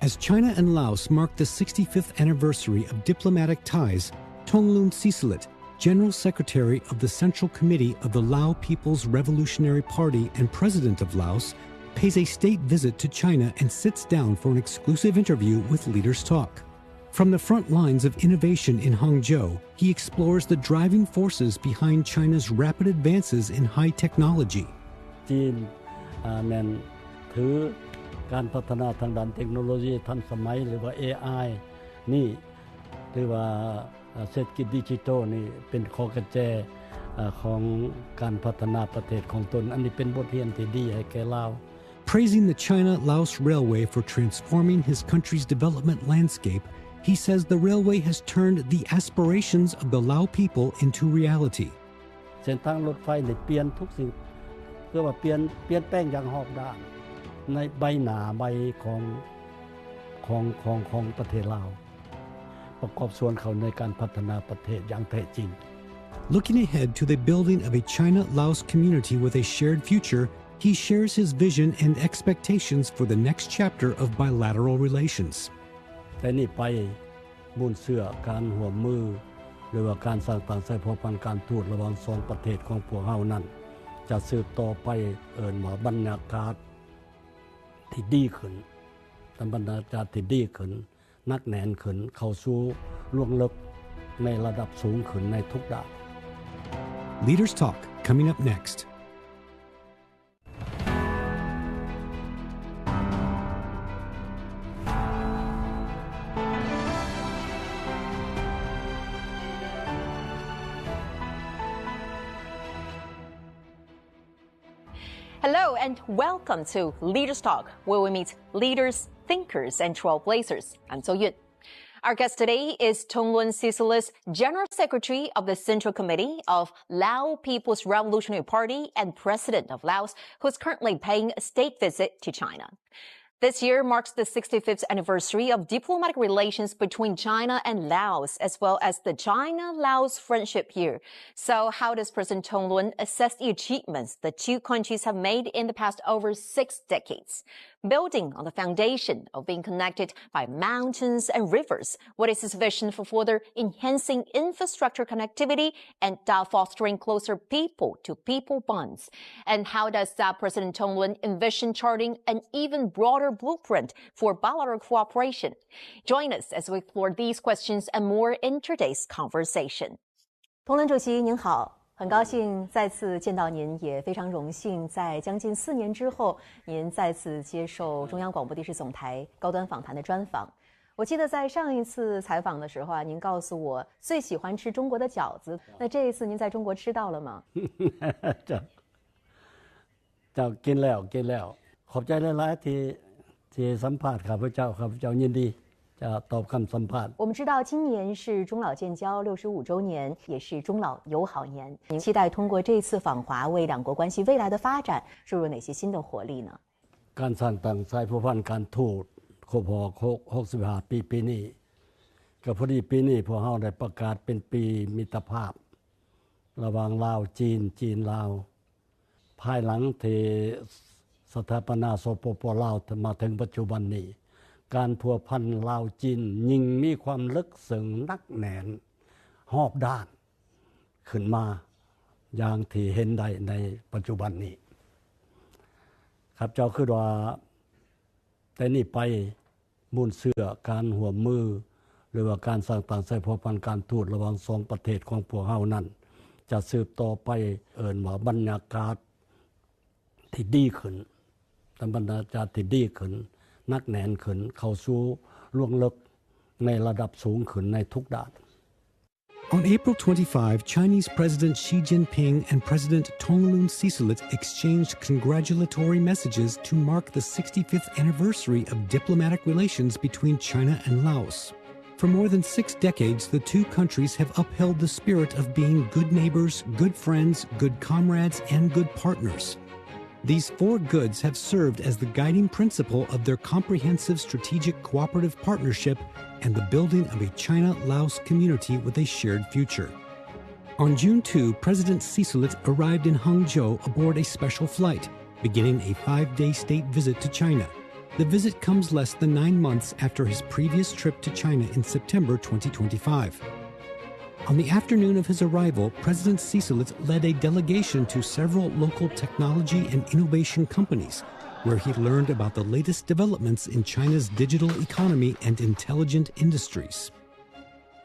As China and Laos mark the sixty-fifth anniversary of diplomatic ties, Thongloun Sisoulith, General Secretary of the Central Committee of the Lao People's Revolutionary Party and President of Laos, pays a state visit to China and sits down for an exclusive interview with Leaders Talk. From the front lines of innovation in Hangzhou, he explores the driving forces behind China's rapid advances in high technology. ຈີນ ອ່າ ແມ່ນຖືການພັດທະນາທາງດ້ານເຕັກໂນໂລຢີທັນສະໄໝ ຫຼືວ່າ ເອໄອ ນີ້ ຫຼືວ່າ ເສດຖະກິດດິຈິຕອນນີ້ ເປັນຂໍ້ກະແຈ ຂອງການພັດທະນາປະເທດຂອງຕົນ. ອັນນີ້ເປັນບົດຮຽນທີ່ດີໃຫ້ແກ່ລາວ. Praising the China-Laos Railway for transforming his country's development landscape, he says the railway has turned the aspirations of the Lao people into reality. ເສັ້ນທາງລົດໄຟນີ້ປ່ຽນທຸກສິ່ງ ຄືວ່າປ່ຽນ ປ່ຽນແປງຢ່າງຮອບດ້ານໃນໃບໜ້າໃໝ່ຂອງ ຂອງ ຂອງ ຂອງປະເທດລາວ ປະກອບສ່ວນເຂົ້າໃນການພັດທະນາປະເທດຢ່າງແທ້ຈິງ. Looking ahead to the building of a China-Laos community with a shared future, he shares his vision and expectations for the next chapter of bilateral relations. ແຕ່ນີ້ໄປ ມູນເຊື້ອການຮ່ວມມື ຫຼືວ່າການສ້າງຕັ້ງສະຖາບັນການທູດລະຫວ່າງສອງປະເທດຂອງພວກເຮົານັ້ນ ຈະສືບຕໍ່ໄປ ເອີ້ນວ່າບັນຍາກາດທີ່ດີຂຶ້ນ ແລະ ບັນຍາກາດທີ່ດີຂຶ້ນ ໜັກແໜ້ນຂຶ້ນ ເຂົ້າສູ່ລວງເລິກໃນລະດັບສູງຂຶ້ນໃນທຸກດ້ານ. Leaders Talk, coming up next. Hello and welcome to Leaders Talk, where we meet leaders, thinkers, and trailblazers. I'm So Yun. Our guest today is Thongloun Sisoulith, General Secretary of the Central Committee of Lao People's Revolutionary Party and President of Laos, who's currently paying a state visit to China. This year marks the sixty-fifth anniversary of diplomatic relations between China and Laos, as well as the China-Laos Friendship Year. So, how does President Thongloun assess the achievements the two countries have made in the past over six decades? Building on the foundation of being connected by mountains and rivers, what is his vision for further enhancing infrastructure connectivity and, uh, fostering closer people-to-people bonds? And how does, uh, President Thongloun envision charting an even broader blueprint for bilateral cooperation? Join us as we explore these questions and more in today's conversation. 佟龙主席您好，很高兴再次见到您，也非常荣幸在将近四年之后，您再次接受中央广播电视总台高端访谈的专访。我记得在上一次采访的时候啊，您告诉我最喜欢吃中国的饺子，那这一次您在中国吃到了吗？ ເຈົ້າ ກິນແລ້ວ ກິນແລ້ວ. ຂອບໃຈຫຼາຍໆ ທີ່ ທີ່ສຳພາດຂ້າພະເຈົ້າ. ຂ້າພະເຈົ້າຍິນດີຈະຕອບຄຳສຳພາດ. 我们知道今年是中老建交六十五周年，也是中老友好年。您期待通过这次访华，为两国关系未来的发展注入哪些新的活力呢？ ການສ້າງຕັ້ງສາຍພົວພັນການທູດ ຄົບຮອບຫົກ ຫົກສິບຫ້າປີ ປີນີ້ ກໍພໍດີປີນີ້ພວກເຮົາໄດ້ປະກາດເປັນປີມິດຕະພາບ ລະຫວ່າງລາວ-ຈີນ, ຈີນ-ລາວ. ພາຍຫຼັງທີ່ສະຖາປະນາ ສປປ ລາວ ມາເຖິງປັດຈຸບັນນີ້, ການພົວພັນລາວ-ຈີນຍິ່ງມີຄວາມເລິກເຊິ່ງໜັກແໜ້ນຮອບດ້ານຂຶ້ນມາຢ່າງທີ່ເຫັນໄດ້ໃນປັດຈຸບັນນີ້. ຂ້າພະເຈົ້າຄິດວ່າ ແຕ່ນີ້ໄປ ມູນເຊື້ອການຮ່ວມມື ຫຼືວ່າການສ້າງຕັ້ງສະຖາບັນການທູດລະຫວ່າງສອງປະເທດຂອງພວກເຮົານັ້ນ ຈະສືບຕໍ່ໄປ ເອີ້ນວ່າບັນຍາກາດທີ່ດີຂຶ້ນ ແລະ ບັນຍາກາດທີ່ດີຂຶ້ນ ໜັກແໜ້ນຂຶ້ນ ເຂົ້າສູ່ລວງເລິກໃນລະດັບສູງຂຶ້ນໃນທຸກດ້ານ. On April twenty-five, Chinese President Xi Jinping and President Thongloun Sisoulith exchanged congratulatory messages to mark the sixty-fifth anniversary of diplomatic relations between China and Laos. For more than six decades, the two countries have upheld the spirit of being good neighbors, good friends, good comrades, and good partners. These four goods have served as the guiding principle of their comprehensive strategic cooperative partnership and the building of a China-Laos community with a shared future. On June two, President Sisoulith arrived in Hangzhou aboard a special flight, beginning a five-day state visit to China. The visit comes less than nine months after his previous trip to China in September twenty twenty-five. On the afternoon of his arrival, President Ciesewicz led a delegation to several local technology and innovation companies, where he learned about the latest developments in China's digital economy and intelligent industries.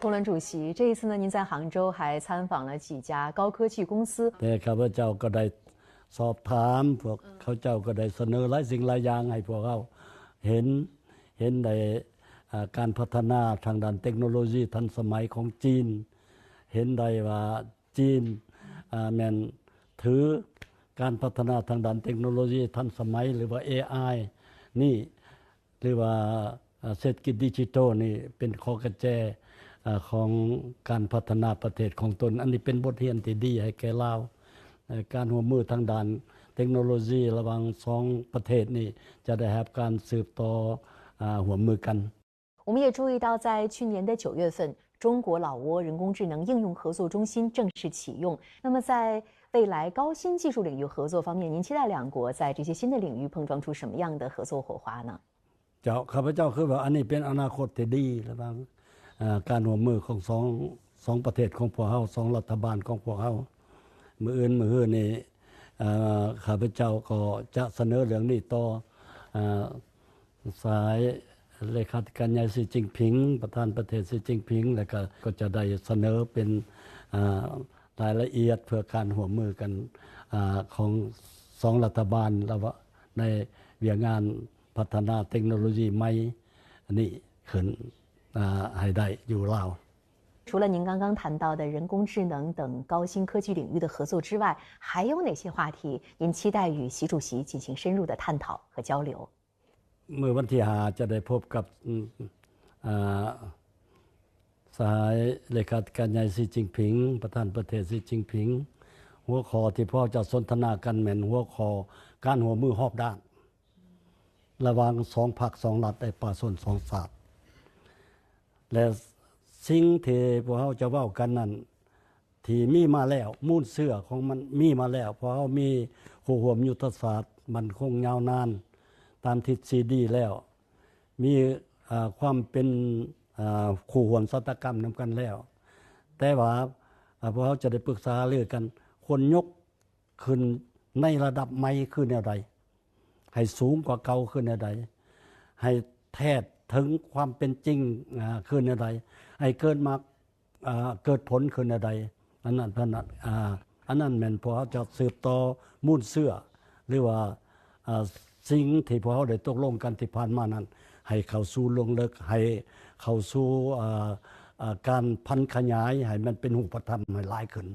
佟主席，这一次呢，您在杭州还参访了几家高科技公司。 ແຕ່ຂ້າພະເຈົ້າກໍໄດ້ສອບຖາມ ພວກເຂົາເຈົ້າກໍໄດ້ສະເໜີຫຼາຍສິ່ງຫຼາຍຢ່າງໃຫ້ພວກເຮົາເຫັນ ເຫັນໄດ້ ອາ ການພັດທະນາທາງດ້ານເຕັກໂນໂລຢີທັນສະໄໝຂອງຈີນ ເຫັນໄດ້ວ່າຈີນ ອາ ແມ່ນຖືການພັດທະນາທາງດ້ານເຕັກໂນໂລຢີທັນສະໄໝ ຫຼືວ່າ ເອໄອ ນີ້ ຫຼືວ່າ ອາ ເສດຖະກິດດິຈິຕອນນີ້ເປັນຂໍ້ກະແຈ ອາ ຂອງການພັດທະນາປະເທດຂອງຕົນ. ອັນນີ້ເປັນບົດຮຽນທີ່ດີໃຫ້ແກ່ລາວ. ເອີ ການຮ່ວມມືທາງດ້ານເຕັກໂນໂລຢີລະຫວ່າງສອງປະເທດນີ້ຈະໄດ້ຮັບການສືບຕໍ່ ອາ ຮ່ວມມືກັນ. 我们也注意到，在去年的九月份，中国老挝人工智能应用合作中心正式启用。那么，在未来高新技术领域合作方面，您期待两国在这些新的领域碰撞出什么样的合作火花呢？ ເຈົ້າ ຂ້າພະເຈົ້າຄິດວ່າອັນນີ້ເປັນອະນາຄົດທີ່ດີລະຫວ່າງ ເອີ ການຮ່ວມມືຂອງສອງ ສອງປະເທດຂອງພວກເຮົາ ສອງລັດຖະບານຂອງພວກເຮົາ. ມື້ອື່ນມື້ຮືນີ້ ເອີ ຂ້າພະເຈົ້າກໍຈະສະເໜີເລື່ອງນີ້ຕໍ່ ເອີ ສາຍເລຂາທິການໃຫຍ່ ຊີ ຈິ້ນຜິງ ປະທານປະເທດ ຊີ ຈິ້ນຜິງ ແລ້ວກໍ ກໍຈະໄດ້ສະເໜີເປັນ ເອີ ລາຍລະອຽດເພື່ອການຮ່ວມມືກັນ ອາ ຂອງສອງລັດຖະບານ ລະຫວ່າງ ໃນວຽກງານພັດທະນາເຕັກໂນໂລຢີໃໝ່ນີ້ຂຶ້ນ ອາ ໃຫ້ໄດ້ຢູ່ລາວ. 除了您刚刚谈到的人工智能等高新科技领域的合作之外，还有哪些话题您期待与习主席进行深入的探讨和交流？ ມື້ວັນທີຫ້າຈະໄດ້ພົບກັບ ອາ ສະຫາຍເລຂາທິການໃຫຍ່ ຊີ ຈິ້ນຜິງ ປະທານປະເທດ ຊີ ຈິ້ນຜິງ. ຫົວຂໍ້ທີ່ພວກເຈົ້າສົນທະນາກັນແມ່ນຫົວຂໍ້ການຮ່ວມມືຮອບດ້ານ ລະຫວ່າງສອງພັກສອງລັດ ແລະ ປະຊາຊົນສອງຊາດ ແລະ ສິ່ງທີ່ພວກເຮົາຈະເວົ້າກັນນັ້ນ ທີ່ມີມາແລ້ວ ມູນເຊື້ອຂອງມັນມີມາແລ້ວ ເພາະເຮົາມີຄູ່ຮ່ວມຍຸດທະສາດໝັ້ນຄົງຍາວນານຕາມທິດສີ່ດີແລ້ວ ມີ ເອີ ຄວາມເປັນ ເອີ ຄູ່ຮ່ວມຊະຕາກຳນຳກັນແລ້ວ ແຕ່ວ່າ ເອີ ພວກເຮົາຈະໄດ້ປຶກສາຫາລືກັນ ຄວນຍົກຂຶ້ນໃນລະດັບໃໝ່ຄືແນວໃດ ໃຫ້ສູງກວ່າເກົ່າຄືແນວໃດ ໃຫ້ແທດເຖິງຄວາມເປັນຈິງ ອາ ຄືແນວໃດ ໃຫ້ເກີດມາ ອາ ເກີດຜົນຄືແນວໃດ ອັນນັ້ນ ອັນນັ້ນ ອາ ອັນນັ້ນແມ່ນພວກເຮົາຈະສືບຕໍ່ມູນເຊື້ອ ຫຼືວ່າ ອາ ສິ່ງທີ່ພວກເຮົາໄດ້ຕົກລົງກັນທີ່ຜ່ານມານັ້ນ ໃຫ້ເຂົ້າສູ່ລົງເລິກ ໃຫ້ເຂົ້າສູ່ ອາ ອາ ການຜັນຂະຫຍາຍ ໃຫ້ມັນເປັນຮູບປະທຳໃຫ້ຫຼາຍຂຶ້ນ.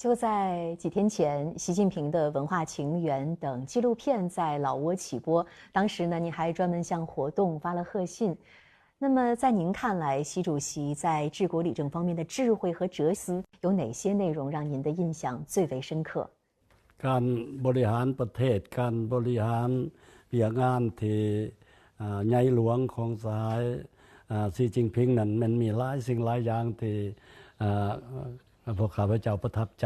就在几天前，习近平的《文化情缘》等纪录片在老挝起播，当时呢，您还专门向活动发了贺信。那么，在您看来，习主席在治国理政方面的智慧和哲思，有哪些内容让您的印象最为深刻？ ການບໍລິຫານປະເທດ ການບໍລິຫານວຽກງານທີ່ ອາ ໃຫຍ່ຫຼວງຂອງສະຫາຍ ອາ ຊີ ຈິ້ນຜິງນັ້ນ ແມ່ນມີຫຼາຍສິ່ງຫຼາຍຢ່າງທີ່ ອາ ພວກຂ້າພະເຈົ້າປະທັບໃຈ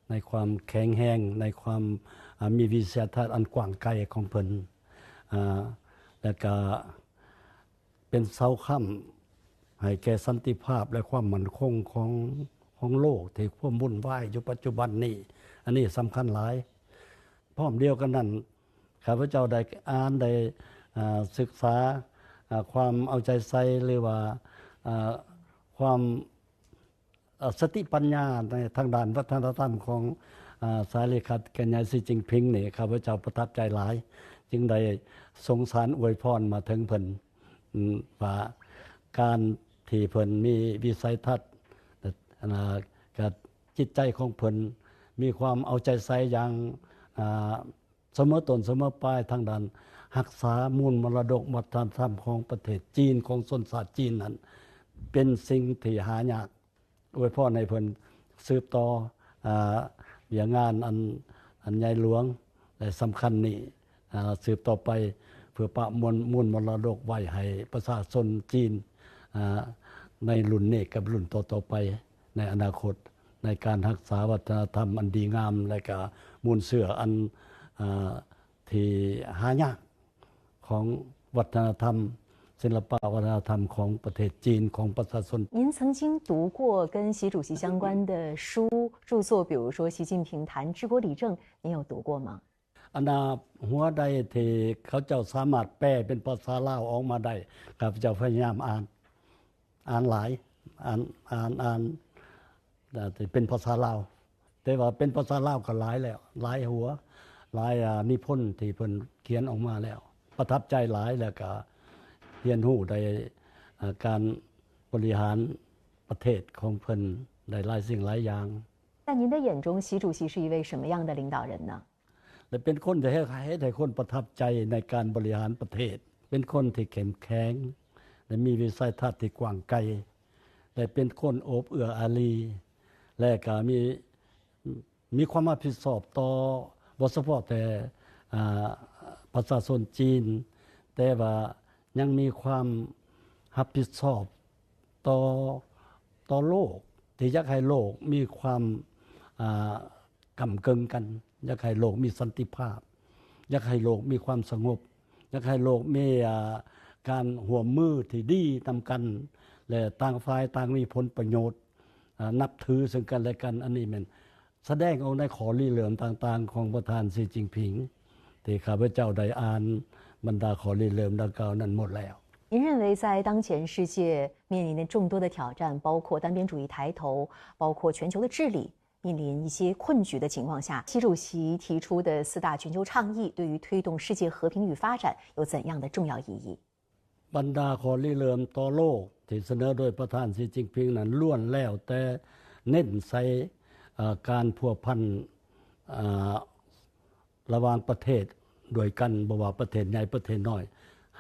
ໃນຄວາມແຂງແຮງ ໃນຄວາມ ອາ ມີວິໄສທັດອັນກວ້າງໄກຂອງເພິ່ນ ອາ ແລະກະ ເປັນເສົາຄ້ຳໃຫ້ແກ່ສັນຕິພາບ ແລະ ຄວາມໝັ້ນຄົງຂອງ ຂອງໂລກທີ່ຄວາມວຸ່ນວາຍຢູ່ປັດຈຸບັນນີ້ ອັນນີ້ສຳຄັນຫຼາຍ. ພ້ອມດຽວກັນນັ້ນ ຂ້າພະເຈົ້າໄດ້ອ່ານ ໄດ້ ອາ ສຶກສາ ອາ ຄວາມເອົາໃຈໃສ່ ຫຼືວ່າ ອາ ຄວາມ ອາ ສະຕິປັນຍາໃນທາງດ້ານວັດທະນະທຳຂອງ ອາ ສາຍເລຂາທິການໃຫຍ່ ຊີ ຈິ້ນຜິງນີ້ ຂ້າພະເຈົ້າປະທັບໃຈຫຼາຍ ຈຶ່ງໄດ້ສົ່ງສານອວຍພອນມາເຖິງເພິ່ນ ອາ ວ່າການທີ່ເພິ່ນມີວິໄສທັດ ອາ ກະຈິດໃຈຂອງເພິ່ນມີຄວາມເອົາໃຈໃສ່ຢ່າງ ອາ ສະເໝີຕົ້ນສະເໝີປາຍທາງດ້ານຮັກສາມູນມໍລະດົກວັດທະນະທຳຂອງປະເທດຈີນ ຂອງຊົນຊາດຈີນນັ້ນ ເປັນສິ່ງທີ່ຫາຍາກ. ອວຍພອນໃຫ້ເພິ່ນສືບຕໍ່ ອາ ວຽກງານອັນ ອັນໃຫຍ່ຫຼວງ ແລະ ສຳຄັນນີ້ ອາ ສືບຕໍ່ໄປ ເພື່ອປະມວນມູນມໍລະດົກໄວ້ໃຫ້ປະຊາຊົນຈີນ ອາ ໃນລຸ້ນນີ້ກັບລຸ້ນຕໍ່ໆໄປໃນອະນາຄົດ ໃນການຮັກສາວັດທະນະທຳອັນດີງາມ ແລະ ກະມູນເຊື້ອອັນ ອາ ທີ່ຫາຍາກ ຂອງວັດທະນະທຳ ສິລະປະວັດທະນະທຳຂອງປະເທດຈີນ ຂອງປະຊາຊົນ. 您曾经读过跟习主席相关的书、著作，比如说《习近平谈治国理政》，您有读过吗？ ອັນນ່າ ຫົວໃດທີ່ເຂົາເຈົ້າສາມາດແປເປັນພາສາລາວອອກມາໄດ້ ຂ້າພະເຈົ້າພະຍາຍາມອ່ານ ອ່ານຫຼາຍ ອ່ານ ອ່ານ ອ່ານ ທີ່ເປັນພາສາລາວ ແຕ່ວ່າເປັນພາສາລາວກໍຫຼາຍແລ້ວ ຫຼາຍຫົວ ຫຼາຍ ອາ ນິພົນທີ່ເພິ່ນຂຽນອອກມາແລ້ວ ປະທັບໃຈຫຼາຍ ແລ້ວກໍຮຽນຮູ້ໄດ້ ອາ ການບໍລິຫານປະເທດຂອງເພິ່ນໄດ້ຫຼາຍສິ່ງຫຼາຍຢ່າງ. 在您的眼中，习主席是一位什么样的领导人呢？ ແລະເປັນຄົນທີ່ເຮັດ ເຮັດໃຫ້ຄົນປະທັບໃຈໃນການບໍລິຫານປະເທດ ເປັນຄົນທີ່ເຂັ້ມແຂງ ແລະມີວິໄສທັດທີ່ກວ້າງໄກ ແລະເປັນຄົນໂອບເອື້ອອາລີ ແລະກໍມີ ມີຄວາມຮັບຜິດຊອບຕໍ່ ບໍ່ສະເພາະແຕ່ ອາ ປະຊາຊົນຈີນ ແຕ່ວ່າຍັງມີຄວາມຮັບຜິດຊອບຕໍ່ ຕໍ່ໂລກ ທີ່ຢາກໃຫ້ໂລກມີຄວາມ ອາ ກ້ຳເກິ່ງກັນ ຢາກໃຫ້ໂລກມີສັນຕິພາບ ຢາກໃຫ້ໂລກມີຄວາມສະຫງົບ ຢາກໃຫ້ໂລກມີ ອາ ການຮ່ວມມືທີ່ດີນຳກັນ ແລະຕ່າງຝ່າຍຕ່າງມີຜົນປະໂຫຍດ ອາ ນັບຖືເຊິ່ງກັນແລະກັນ ອັນນີ້ແມ່ນສະແດງອອກໃນຂໍ້ລິເລີ່ມຕ່າງໆຂອງປະທານ ສີ ຈິ້ນຜິງ ທີ່ຂ້າພະເຈົ້າໄດ້ອ່ານບັນດາຂໍ້ລິເລີ່ມດັ່ງກ່າວນັ້ນໝົດແລ້ວ. 您认为在当前世界面临的众多的挑战，包括单边主义抬头，包括全球的治理， 面临一些困局的情况下，习主席提出的四大全球倡议对于推动世界和平与发展有怎样的重要意义？ ບັນດາຂໍ້ລິເລີ່ມຕໍ່ໂລກທີ່ສະເໜີໂດຍປະທານ ສີ ຈິ້ນຜິງ ນັ້ນ ລ້ວນແລ້ວແຕ່ເນັ້ນໃສ່ ເອີ ການພົວພັນ ເອີ ລະຫວ່າງປະເທດດ້ວຍກັນ ບໍ່ວ່າປະເທດໃຫຍ່ປະເທດນ້ອຍ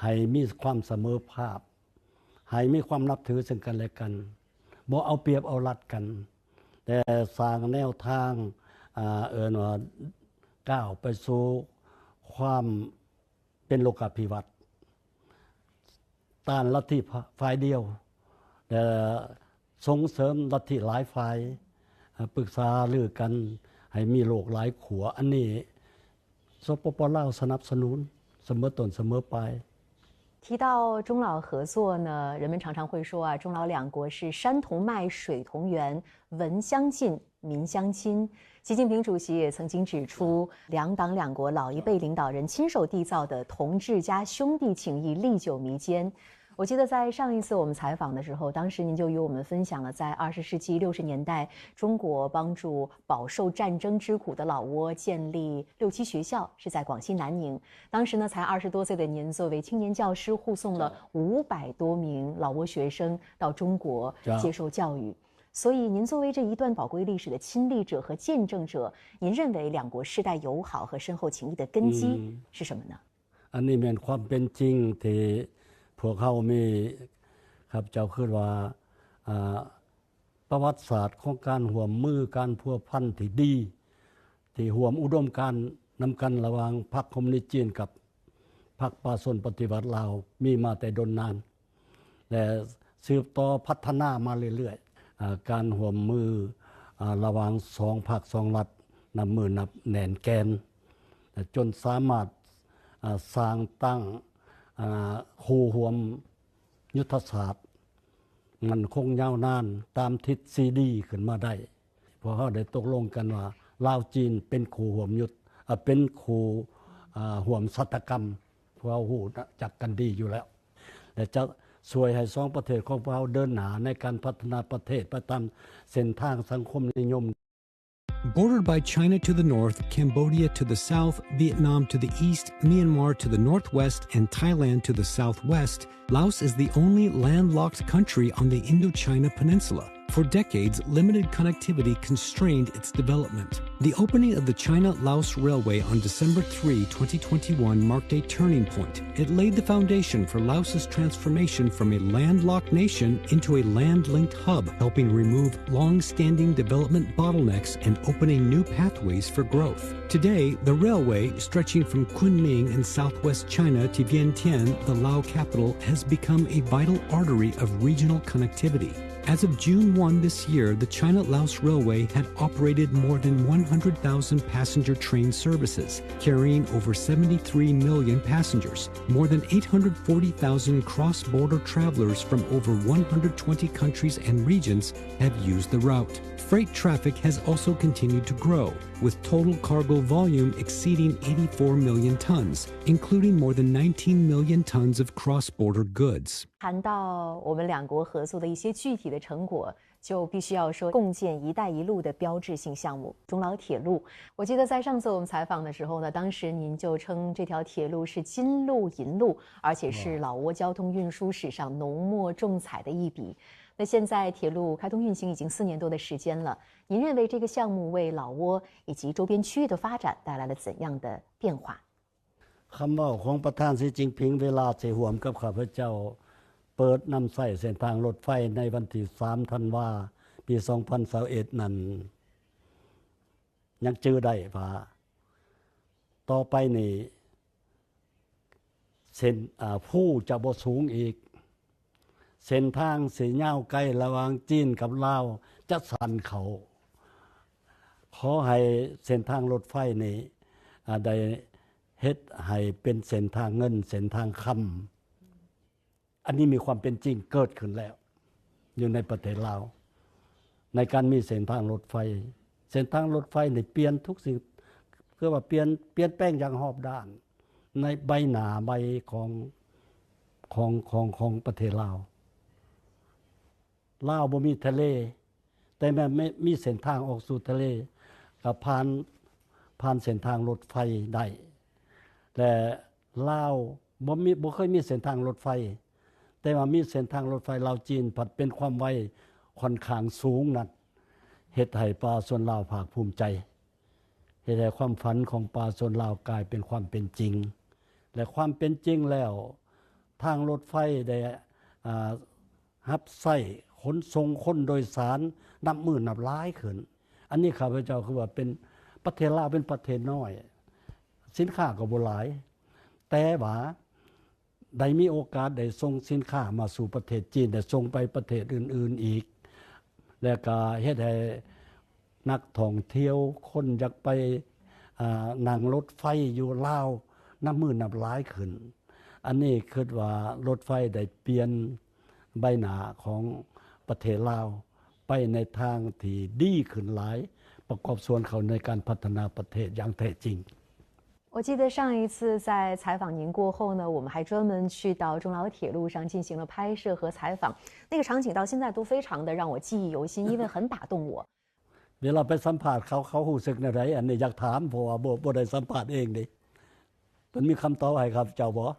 ໃຫ້ມີຄວາມສະເໝີພາບ ໃຫ້ມີຄວາມນັບຖືເຊິ່ງກັນແລະກັນ ບໍ່ເອົາປຽບເອົາລັດກັນ ແຕ່ສ້າງແນວທາງ ອາ ເອີ້ນວ່າກ້າວໄປສູ່ຄວາມເປັນໂລກາພິວັດ ຕ້ານລັດທິ ຟ- ຝ່າຍດຽວ ແລະສົ່ງເສີມລັດທິຫຼາຍຝ່າຍ ອາ ປຶກສາຫາລືກັນໃຫ້ມີໂລກຫຼາຍຂົ້ວ ອັນນີ້ ສປປ ລາວ ສະໜັບສະໜູນສະເໝີຕົ້ນສະເໝີປາຍ. 提到中老合作呢，人们常常会说啊，中老两国是山同脉，水同源，文相近，民相亲。习近平主席也曾经指出，两党两国老一辈领导人亲手缔造的同志加兄弟情谊历久弥坚。 我记得在上一次我们采访的时候，当时您就与我们分享了在二十世纪六十年代，中国帮助饱受战争之苦的老挝建立六七学校，是在广西南宁。当时呢，才二十多岁的您，作为青年教师，护送了五百多名老挝学生到中国接受教育。所以，您作为这一段宝贵历史的亲历者和见证者，您认为两国世代友好和深厚情谊的根基是什么呢？ ອັນນີ້ແມ່ນຄວາມເປັນຈິງທີ່ພວກເຮົາມີ ຂ້າພະເຈົ້າຄິດວ່າ ອາ ປະຫວັດສາດຂອງການຮ່ວມມື ການພົວພັນທີ່ດີ ທີ່ຮ່ວມອຸດົມການນຳກັນລະຫວ່າງພັກຄອມມູນິດຈີນກັບພັກປະຊາຊົນປະຕິວັດລາວ ມີມາແຕ່ດົນນານ ແລະ ສືບຕໍ່ພັດທະນາມາເລື້ອຍໆ ອາ ການຮ່ວມມື ອາ ລະຫວ່າງສອງພັກສອງລັດ ນັບມື້ນັບແໜ້ນແກ່ນ ແລະ ຈົນສາມາດ ອາ ສ້າງຕັ້ງ ອາ ຄູ່ຮ່ວມຍຸດທະສາດ ໝັ້ນຄົງຍາວນານຕາມທິດສີ່ດີຂຶ້ນມາໄດ້. ພວກເຮົາໄດ້ຕົກລົງກັນວ່າ ລາວ-ຈີນ ເປັນຄູ່ຮ່ວມຍຸດ ອາ ເປັນຄູ່ ອາ ຮ່ວມຊະຕາກຳ. ພວກເຮົາຮູ້ຈັກກັນດີຢູ່ແລ້ວ ແລະ ຈະຊ່ວຍໃຫ້ສອງປະເທດຂອງພວກເຮົາເດີນໜ້າໃນການພັດທະນາປະເທດໄປຕາມເສັ້ນທາງສັງຄົມນິຍົມ. Bordered by China to the north, Cambodia to the south, Vietnam to the east, Myanmar to the northwest, and Thailand to the southwest, Laos is the only landlocked country on the Indochina Peninsula. For decades, limited connectivity constrained its development. The opening of the China-Laos Railway on December three, twenty twenty-one marked a turning point. It laid the foundation for Laos's transformation from a landlocked nation into a land-linked hub, helping remove long-standing development bottlenecks and opening new pathways for growth. Today, the railway, stretching from Kunming in southwest China to Vientiane, the Lao capital, has become a vital artery of regional connectivity. As of June On this year, the China-Laos Railway had operated more than one hundred thousand passenger train services, carrying over seventy-three million passengers. More than eight hundred forty thousand cross-border travelers from over one hundred twenty countries and regions have used the route. Freight traffic has also continued to grow, with total cargo volume exceeding eighty-four million tons, including more than nineteen million tons of cross-border goods. 谈到我们两国合作的一些具体的成果，就必须要说共建“一带一路”的标志性项目——中老铁路。我记得在上次我们采访的时候呢，当时您就称这条铁路是金路银路，而且是老挝交通运输史上浓墨重彩的一笔。那现在铁路开通运行已经四年多的时间了，您认为这个项目为老挝以及周边区域的发展带来了怎样的变化？ ຄຳເວົ້າຂອງປະທານ ສີ ຈິ້ນຜິງ ເວລາຊິຮ່ວມກັບຂ້າພະເຈົ້າເປີດນຳໃຊ້ເສັ້ນທາງລົດໄຟໃນວັນທີສາມ ທັນວາ ປີສອງພັນຊາວເອັດນັ້ນ ຍັງຈື່ໄດ້ວ່າ ຕໍ່ໄປນີ້ ເສັ້ນ ອາ ພູຈະບໍ່ສູງອີກ. ເສັ້ນທາງຊິຍາວໄກລະຫວ່າງຈີນກັບລາວຈະສັ້ນເຂົ້າ. ຂໍໃຫ້ເສັ້ນທາງລົດໄຟນີ້ ອາ ໄດ້ເຮັດໃຫ້ເປັນເສັ້ນທາງເງິນ ເສັ້ນທາງຄຳ. ອັນນີ້ມີຄວາມເປັນຈິງເກີດຂຶ້ນແລ້ວ ຢູ່ໃນປະເທດລາວ ໃນການມີເສັ້ນທາງລົດໄຟ. ເສັ້ນທາງລົດໄຟນີ້ປ່ຽນທຸກສິ່ງ ຄືວ່າປ່ຽນ ປ່ຽນແປງຢ່າງຮອບດ້ານ ໃນໃບໜ້າໃໝ່ຂອງ ຂອງ ຂອງ ຂອງປະເທດລາວ. ລາວບໍ່ມີທະເລ ແຕ່ແມ່ນມີເສັ້ນທາງອອກສູ່ທະເລ ກໍຜ່ານ ຜ່ານເສັ້ນທາງລົດໄຟໄດ້ ແລະ ລາວບໍ່ມີ ບໍ່ເຄີຍມີເສັ້ນທາງລົດໄຟ ແຕ່ວ່າມີເສັ້ນທາງລົດໄຟລາວ-ຈີນ ພັດເປັນຄວາມໄວຂ້ອນຂ້າງສູງນັ້ນ ເຮັດໃຫ້ປະຊາຊົນລາວພາກພູມໃຈ. ເຮັດໃຫ້ຄວາມຝັນຂອງປະຊາຊົນລາວກາຍເປັນຄວາມເປັນຈິງ ແລະ ຄວາມເປັນຈິງແລ້ວ ທາງລົດໄຟໄດ້ ອາ ຮັບໃຊ້ຂົນສົ່ງຄົນໂດຍສານນັບມື້ນັບຫຼາຍຂຶ້ນ. ອັນນີ້ຂ້າພະເຈົ້າຄືວ່າເປັນ ປະເທດລາວເປັນປະເທດນ້ອຍ ສິນຄ້າກໍບໍ່ຫຼາຍ ແຕ່ວ່າ ໄດ້ມີໂອກາດໄດ້ສົ່ງສິນຄ້າມາສູ່ປະເທດຈີນ ໄດ້ສົ່ງໄປປະເທດອື່ນໆອີກ ແລະກະເຮັດໃຫ້ນັກທ່ອງທ່ຽວ ຄົນຢາກໄປ ອາ ນັ່ງລົດໄຟຢູ່ລາວນັບມື້ນັບຫຼາຍຂຶ້ນ. ອັນນີ້ຄິດວ່າລົດໄຟໄດ້ປ່ຽນໃບໜ້າຂອງປະເທດລາວ ໄປໃນທາງທີ່ດີຂຶ້ນຫຼາຍ ປະກອບສ່ວນເຂົ້າໃນການພັດທະນາປະເທດຢ່າງແທ້ຈິງ. 我记得上一次在采访您过后呢，我们还专门去到中老铁路上进行了拍摄和采访，那个场景到现在都非常的让我记忆犹新，因为很打动我。 ເວລາໄປສຳພາດເຂົາ ເຂົາຮູ້ສຶກແນວໃດ? ອັນນີ້ຢາກຖາມ ເພາະວ່າບໍ່ ບໍ່ໄດ້ສຳພາດເອງເດ້. ເພິ່ນມີຄຳຕອບໃຫ້ຂ້າພະເຈົ້າບໍ່?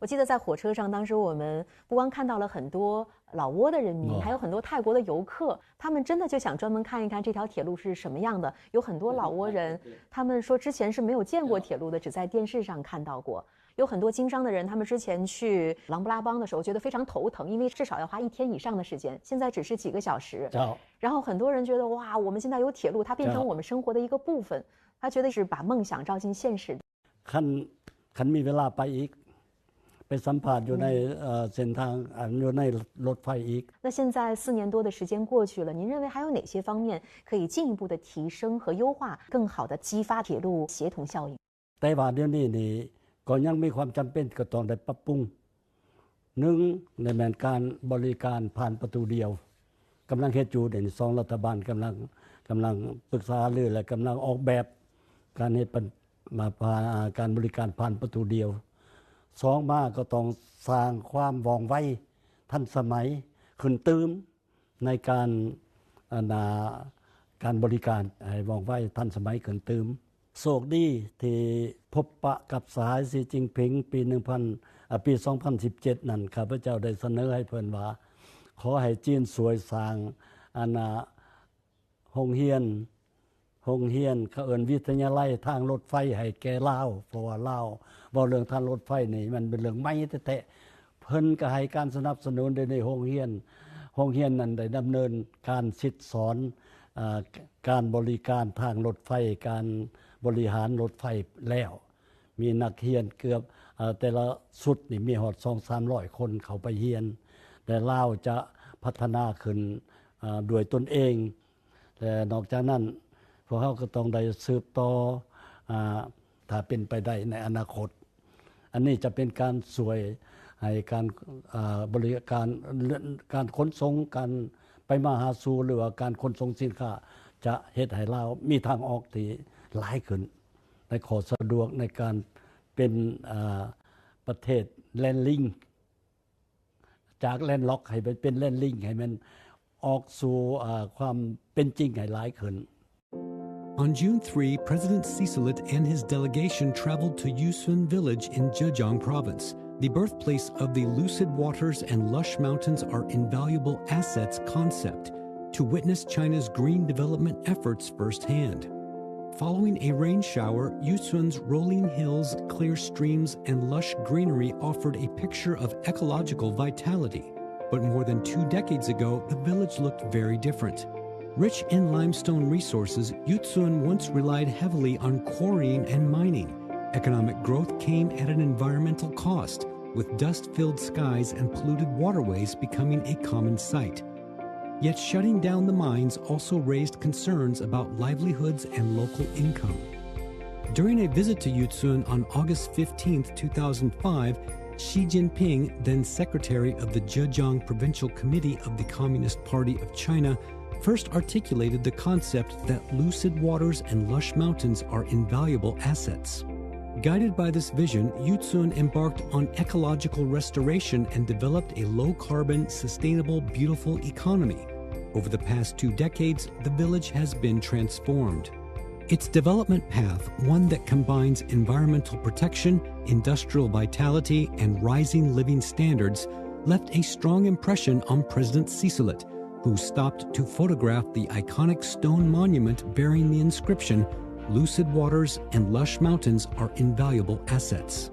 我记得在火车上，当时我们不光看到了很多老挝的人民，还有很多泰国的游客，他们真的就想专门看一看这条铁路是什么样的。有很多老挝人，他们说之前是没有见过铁路的，只在电视上看到过。有很多经商的人，他们之前去狼布拉邦的时候觉得非常头疼，因为至少要花一天以上的时间，现在只是几个小时。然后很多人觉得，哇，我们现在有铁路，它变成我们生活的一个部分，他觉得是把梦想照进现实。 ຄັນ ຄັນມີເວລາໄປອີກ ໄປສຳພາດຢູ່ໃນ ເອີ ເສັ້ນທາງ ອັນ ຢູ່ໃນລົດໄຟອີກ. 那现在四年多的时间过去了，您认为还有哪些方面可以进一步的提升和优化，更好的激发铁路协同效应？ ແຕ່ວ່າດຽວນີ້ນີ້ ກໍຍັງມີຄວາມຈຳເປັນ ກໍຕ້ອງໄດ້ປັບປຸງ. ໜຶ່ງ ແມ່ນການບໍລິການຜ່ານປະຕູດຽວ ກຳລັງເຮັດຢູ່ ດຽວນີ້ສອງລັດຖະບານກຳລັງ ກຳລັງປຶກສາຫາລື ແລະ ກຳລັງອອກແບບການເຮັດ ມາຜ່ານ ການບໍລິການຜ່ານປະຕູດຽວ. ສອງມາກໍຕ້ອງສ້າງຄວາມວ່ອງໄວທັນສະໄໝຂຶ້ນຕື່ມ ໃນການ ອັນນາ ການບໍລິການໃຫ້ວ່ອງໄວທັນສະໄໝຂຶ້ນຕື່ມ. ໂຊກດີທີ່ພົບປະກັບສະຫາຍ ສີ ຈິ້ນຜິງ ປີໜຶ່ງພັນ ອາ ປີສອງພັນສິບເຈັດນັ້ນ ຂ້າພະເຈົ້າໄດ້ສະເໜີໃຫ້ເພິ່ນວ່າ ຂໍໃຫ້ຈີນຊ່ວຍສ້າງ ອັນນາ ໂຮງຮຽນ ໂຮງຮຽນ ເຂົາເອີ້ນວິທະຍາໄລທາງລົດໄຟໃຫ້ແກ່ລາວ ເພາະວ່າລາວເວົ້າເລື່ອງທາງລົດໄຟນີ້ມັນເປັນເລື່ອງໃໝ່ແທ້ໆ. ເພິ່ນກໍໃຫ້ການສະໜັບສະໜູນ ດຽວນີ້ໂຮງຮຽນ ໂຮງຮຽນນັ້ນໄດ້ດຳເນີນການສິດສອນ ອາ ການບໍລິການທາງລົດໄຟ ການບໍລິຫານລົດໄຟແລ້ວ. ມີນັກຮຽນເກືອບ ເອີ ແຕ່ລະຊຸດນີ້ມີຮອດສອງສາມຮ້ອຍຄົນເຂົ້າໄປຮຽນ ແລະ ລາວຈະພັດທະນາຂຶ້ນ ອາ ດ້ວຍຕົນເອງ ແລະ ນອກຈາກນັ້ນ ພວກເຮົາກໍຕ້ອງໄດ້ສືບຕໍ່ ອາ ຖ້າເປັນໄປໄດ້ໃນອະນາຄົດ. ອັນນີ້ຈະເປັນການຊ່ວຍໃຫ້ການ ອາ ບໍລິການ ການຂົນສົ່ງ ການໄປມາຫາສູ່ ຫຼືວ່າການຂົນສົ່ງສິນຄ້າ ຈະເຮັດໃຫ້ລາວມີທາງອອກທີ່ຫຼາຍຂຶ້ນ ໃນຂໍ້ສະດວກໃນການເປັນ ອາ ປະເທດ landing ຈາກ landlock ໃຫ້ໄປເປັນ landing ໃຫ້ມັນອອກສູ່ ອາ ຄວາມເປັນຈິງໃຫ້ຫຼາຍຂຶ້ນ. On June three, President Sisoulith and his delegation traveled to Yusun village in Zhejiang province, the birthplace of the lucid waters and lush mountains are invaluable assets concept, to witness China's green development efforts firsthand. Following a rain shower, Yusun's rolling hills, clear streams, and lush greenery offered a picture of ecological vitality. But more than two decades ago, the village looked very different. Rich in limestone resources, Yusun once relied heavily on quarrying and mining. Economic growth came at an environmental cost, with dust-filled skies and polluted waterways becoming a common sight. Yet shutting down the mines also raised concerns about livelihoods and local income. During a visit to Yusun on August fifteenth, two thousand five, Xi Jinping, then secretary of the Zhejiang Provincial Committee of the Communist Party of China, first articulated the concept that lucid waters and lush mountains are invaluable assets. Guided by this vision, Yusun embarked on ecological restoration and developed a low-carbon, sustainable, beautiful economy. Over the past two decades, the village has been transformed. Its development path, one that combines environmental protection, industrial vitality, and rising living standards, left a strong impression on President Sisoulith, who stopped to photograph the iconic stone monument bearing the inscription, Lucid waters and lush mountains are invaluable assets.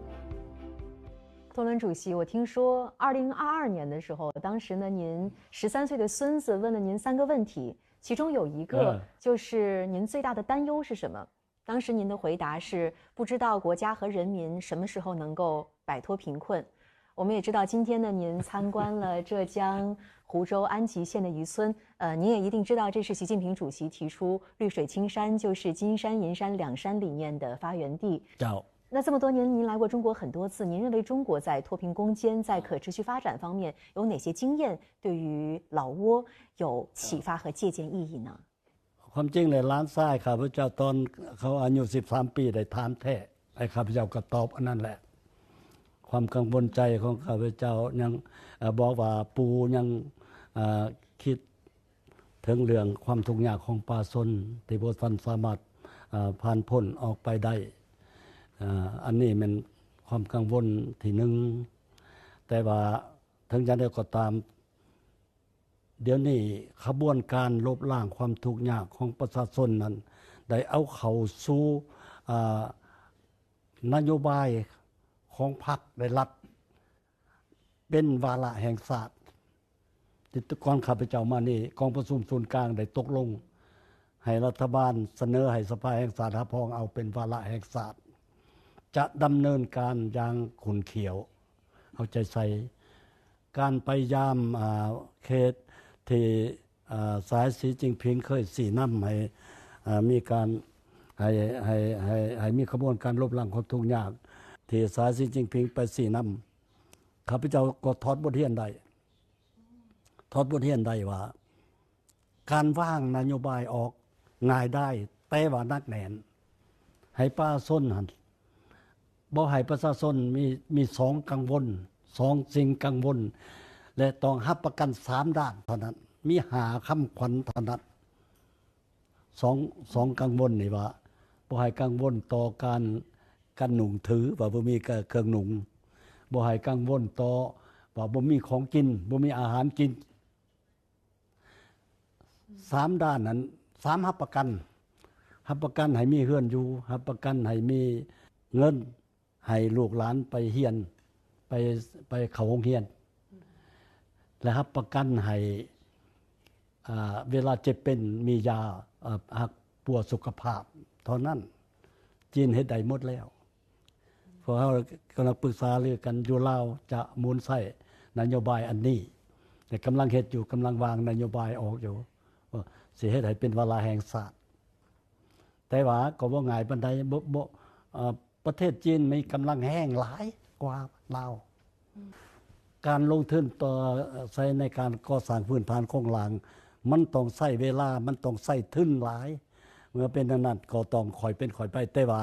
托伦主席，我听说二零二二年的时候，当时呢，您十三岁的孙子问了您三个问题，其中有一个就是您最大的担忧是什么？当时您的回答是不知道国家和人民什么时候能够摆脱贫困。我们也知道，今天呢，您参观了浙江湖州安吉县的渔村，呃，您也一定知道，这是习近平主席提出绿水青山就是金山银山两山理念的发源地。那这么多年，您来过中国很多次，您认为中国在脱贫攻坚、在可持续发展方面有哪些经验，对于老挝有启发和借鉴意义呢？ความจริงแล้วหลานชายข้าพเจ้าตอนเขาอายุสิบสามปีได้ถามแท้ ให้ข้าพเจ้าก็ตอบอันนั้นแหละ ความกังวลใจของข้าพเจ้ายังบอกว่าปู่ยังคิดถึงเรื่องความทุกข์ยากของประชาชนที่บ่ทันสามารถผ่านพ้นออกไปได้ อันนี้แม่นความกังวลที่หนึ่ง แต่ว่าถึงอย่างใดก็ตาม เดี๋ยวนี้ขบวนการลบล้างความทุกข์ยากของประชาชนนั้นได้เอาเข้าสู่นโยบายของพรรคและรัฐเป็นวาระแห่งชาติ ที่ก่อนข้าพเจ้ามานี่กองประชุมศูนย์กลางได้ตกลงให้รัฐบาลเสนอให้สภาแห่งชาติรับรองเอาเป็นวาระแห่งชาติ จะดำเนินการอย่างขุ่นเขียว เอาใจใส่ การไปยามเขตที่สหายสีจิงผิงเคยชี้นำให้มีการให้ให้ให้ให้มีขบวนการลบล้างความทุกข์ยากที่สหายสีจิงผิงไปชี้นำ ข้าพเจ้าก็ถอดบทเรียนได้ ถอดบทเรียนได้ว่า การวางนโยบายออกง่ายดาย แต่ว่าหนักแน่น ให้ประชาชนหั่น บ่ให้ประชาชนมีมีสองกังวล สองสิ่งกังวล และต้องรับประกันสามด้านเท่านั้น มีห้าคำขวัญเท่านั้น สองสองกังวลนี่ว่า บ่ให้กังวลต่อการการนุ่งถือ ว่าบ่มีเครื่องนุ่ง บ่ให้กังวลต่อว่าบ่มีของกิน บ่มีอาหารกิน สามด้านนั้น สามรับประกัน รับประกันให้มีเฮือนอยู่ รับประกันให้มีเงินให้ลูกหลานไปเฮียน ไปไปเข้าโรงเฮียน และรับประกันให้เวลาเจ็บเป็นมียาหักปัวสุขภาพเท่านั้น จีนเฮ็ดได้หมดแล้ว พวกเฮากำลังปรึกษาลือกันอยู่ลาวจะหมุนใช้นโยบายอันนี้ ແຕ່ກຳລັງເຮັດຢູ່ ກຳລັງວາງນະໂຍບາຍອອກຢູ່ ວ່າຊິເຮັດໃຫ້ເປັນວາລະແຫ່ງຊາດ. ແຕ່ວ່າກໍບໍ່ງ່າຍປານໃດ ບໍ່ ບໍ່ ເອີ ປະເທດຈີນມີກຳລັງແຮງຫຼາຍກວ່າລາວ. ການລົງທຶນຕໍ່ໃສ່ໃນການກໍ່ສ້າງພື້ນຖານໂຄງລ່າງ ມັນຕ້ອງໃຊ້ເວລາ ມັນຕ້ອງໃຊ້ທຶນຫຼາຍ. ເມື່ອເປັນອັນນັ້ນກໍຕ້ອງຄ່ອຍເປັນຄ່ອຍໄປ ແຕ່ວ່າ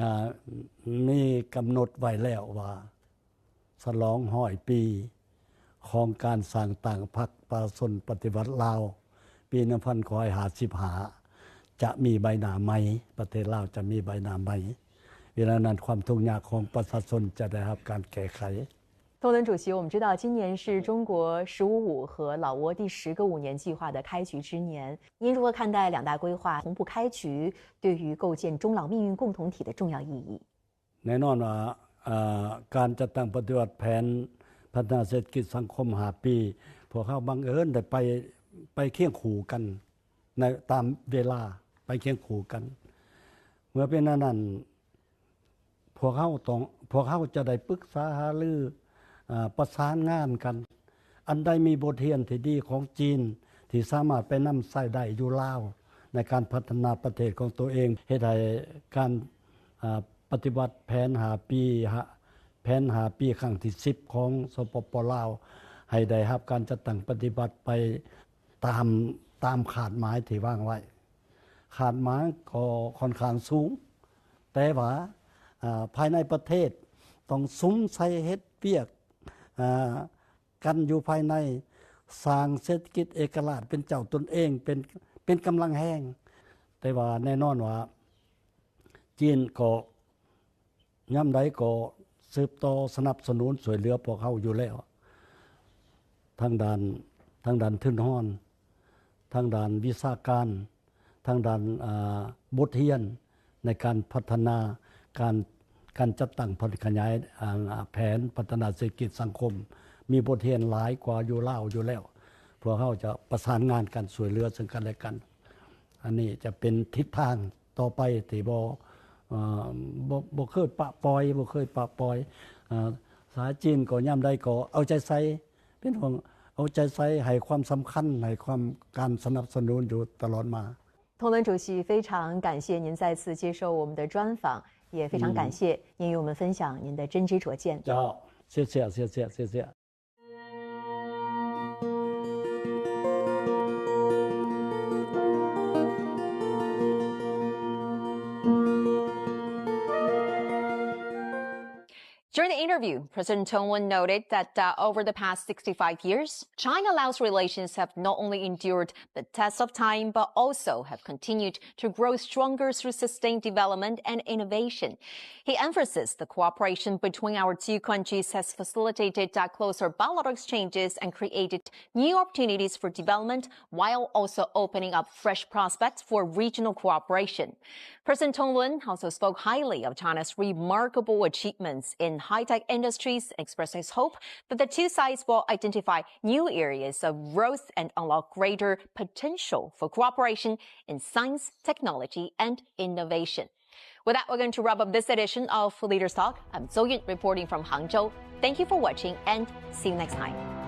ອາ ມີກຳນົດໄວ້ແລ້ວວ່າ ສະຫຼອງຮ້ອຍປີຂອງການສ້າງຕັ້ງພັກປະຊາຊົນປະຕິວັດລາວ ປີໜຶ່ງພັນເກົ້າຮ້ອຍຫ້າສິບຫ້າ ຈະມີໃບໜ້າໃໝ່ ປະເທດລາວຈະມີໃບໜ້າໃໝ່. ເວລານັ້ນຄວາມທຸກຍາກຂອງປະຊາຊົນຈະໄດ້ຮັບການແກ້ໄຂ. 佟总主席，我们知道今年是中国十五五和老挝第十个五年计划的开局之年，您如何看待两大规划同步开局对于构建中老命运共同体的重要意义？ ແນ່ນອນວ່າ ເອີ ການຈັດຕັ້ງປະຕິບັດແຜນພັດທະນາເສດຖະກິດສັງຄົມຫ້າປີ ພວກເຮົາບັງເອີນໄດ້ໄປ ໄປຄຽງຄູ່ກັນໃນ ຕາມເວລາ ໄປຄຽງຄູ່ກັນ. ເມື່ອເປັນອັນນັ້ນ ພວກເຮົາຕ້ອງ ພວກເຮົາຈະໄດ້ປຶກສາຫາລື ເອີ ປະສານງານກັນ. ອັນໃດມີບົດຮຽນທີ່ດີຂອງຈີນ ທີ່ສາມາດໄປນຳໃຊ້ໄດ້ຢູ່ລາວ ໃນການພັດທະນາປະເທດຂອງຕົວເອງ ເຮັດໃຫ້ການ ອາ ປະຕິບັດແຜນຫ້າປີ ຫະ ແຜນຫ້າປີຄັ້ງທີສິບຂອງ ສປປ ລາວ ໃຫ້ໄດ້ຮັບການຈັດຕັ້ງປະຕິບັດໄປຕາມ ຕາມຄາດໝາຍທີ່ວາງໄວ້. ຄາດໝາຍກໍຂ້ອນຂ້າງສູງ ແຕ່ວ່າ ອາ ພາຍໃນປະເທດຕ້ອງສຸມໃສ່ເຮັດວຽກ ອາ ກັນຢູ່ພາຍໃນ ສ້າງເສດຖະກິດເອກະລາດເປັນເຈົ້າຕົນເອງ ເປັນ ເປັນກຳລັງແຮງ. ແຕ່ວ່າແນ່ນອນວ່າ ຈີນກໍຍາມໃດກໍສືບຕໍ່ສະໜັບສະໜູນຊ່ວຍເຫຼືອພວກເຮົາຢູ່ແລ້ວ ທາງດ້ານ ທາງດ້ານທຶນຮອນ ທາງດ້ານວິຊາການ ທາງດ້ານ ອາ ບົດຮຽນໃນການພັດທະນາ ການ ການຈັດຕັ້ງ ພັດ ຂະຫຍາຍ ອາ ແຜນພັດທະນາເສດຖະກິດສັງຄົມ ມີບົດຮຽນຫຼາຍກວ່າຢູ່ລາວຢູ່ແລ້ວ. ພວກເຮົາຈະປະສານງານກັນ ຊ່ວຍເຫຼືອເຊິ່ງກັນແລະກັນ. ອັນນີ້ຈະເປັນທິດທາງຕໍ່ໄປທີ່ບໍ່ ເອີ ບໍ່ ບໍ່ເຄີຍປະປ່ອຍ ບໍ່ເຄີຍປະປ່ອຍ. ເອີ ສາຍຈີນກໍຍາມໃດກໍເອົາໃຈໃສ່ ເປັນຫ່ວງ ເອົາໃຈໃສ່ ໃຫ້ຄວາມສຳຄັນ ໃຫ້ຄວາມ ການສະໜັບສະໜູນຢູ່ຕະຫຼອດມາ. 佟总主席，非常感谢您再次接受我们的专访，也非常感谢您与我们分享您的真知灼见。 ເຈົ້າ ເສຍ ເສຍ ເສຍ ເສຍ ເສຍ ເສຍ. During the interview, President Tong Lun noted that, uh, over the past sixty-five years, China-Laos relations have not only endured the test of time, but also have continued to grow stronger through sustained development and innovation. He emphasized the cooperation between our two countries has facilitated, uh, closer bilateral exchanges and created new opportunities for development, while also opening up fresh prospects for regional cooperation. President Tong Lun also spoke highly of China's remarkable achievements in high-tech industries, expressing his hope that the two sides will identify new areas of growth and unlock greater potential for cooperation in science, technology, and innovation. With that, we're going to wrap up this edition of Leaders Talk. I'm Zhou Yun reporting from Hangzhou. Thank you for watching and see you next time.